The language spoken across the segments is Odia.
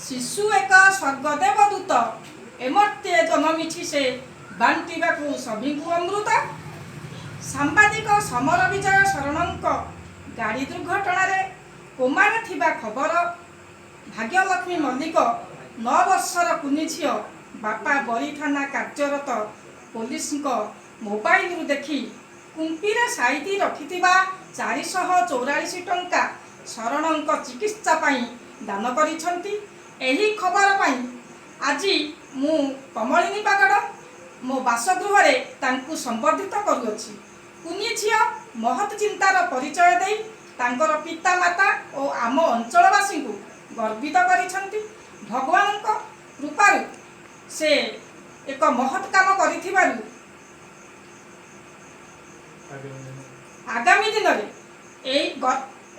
ଶିଶୁ ଏକ ସ୍ୱର୍ଗଦେବ ଦୂତ, ଏମର୍ତ୍ତେ ଜନମିଛି ସେ ବାଣ୍ଟିବାକୁ ସଭିଙ୍କୁ ଅମୃତ। ସାମ୍ବାଦିକ ସମର ବିଜୟ ଶରଣଙ୍କ ଗାଡ଼ି ଦୁର୍ଘଟଣାରେ କୋମାରେ ଥିବା ଖବର ଭାଗ୍ୟଲକ୍ଷ୍ମୀ ମଲ୍ଲିକ, 9 ବର୍ଷର କୁନି ଝିଅ, ବାପା ବରୀ ଥାନା କାର୍ଯ୍ୟରତ ପୋଲିସଙ୍କ ମୋବାଇଲରୁ ଦେଖି କୁମ୍ପିରେ ସାଇତି ରଖିଥିବା 444 ଟଙ୍କା ଶରଣଙ୍କ ଚିକିତ୍ସା ପାଇଁ ଦାନ କରିଛନ୍ତି। ଏହି ଖବର ପାଇଁ ଆଜି ମୁଁ କମଳିନୀ ପାଗଡ଼ ମୋ ବାସଗୃହରେ ତାଙ୍କୁ ସମ୍ବର୍ଦ୍ଧିତ କରୁଅଛି। କୁନି ଝିଅ ମହତ୍ ଚିନ୍ତାର ପରିଚୟ ଦେଇ ତାଙ୍କର ପିତାମାତା ଓ ଆମ ଅଞ୍ଚଳବାସୀଙ୍କୁ ଗର୍ବିତ କରିଛନ୍ତି। ଭଗବାନଙ୍କ କୃପାରୁ ସେ ଏକ ମହତ୍ କାମ କରିଥିବାରୁ ଆଗାମୀ ଦିନରେ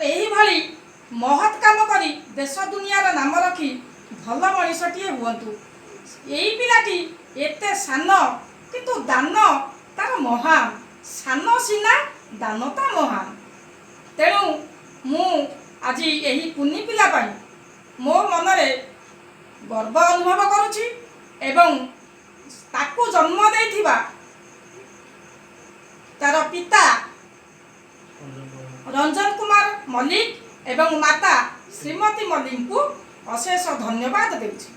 ଏହିଭଳି ମହତ୍ କାମ କରି ଦେଶ ଦୁନିଆର ନାମ ରଖି ଭଲ ମଣିଷଟିଏ ହୁଅନ୍ତୁ। ଏଇ ପିଲାଟି ଏତେ ସାନ, କିନ୍ତୁ ଦାନ ତାର ମହାନ। ସାନ ସିନା, ଦାନ ତା ମହାନ। ତେଣୁ ମୁଁ ଆଜି ଏହି କୁନି ପିଲା ପାଇଁ ମୋ ମନରେ ଗର୍ବ ଅନୁଭବ କରୁଛି ଏବଂ ତାକୁ ଜନ୍ମ ଦେଇଥିବା ତାର ପିତା ରଞ୍ଜନ କୁମାର ମଲ୍ଲିକ ଏବଂ ମାତା ଶ୍ରୀମତୀ ମଲ୍ଲିକଙ୍କୁ ଅଶେଷ ଧନ୍ୟବାଦ ଦେଉଛି।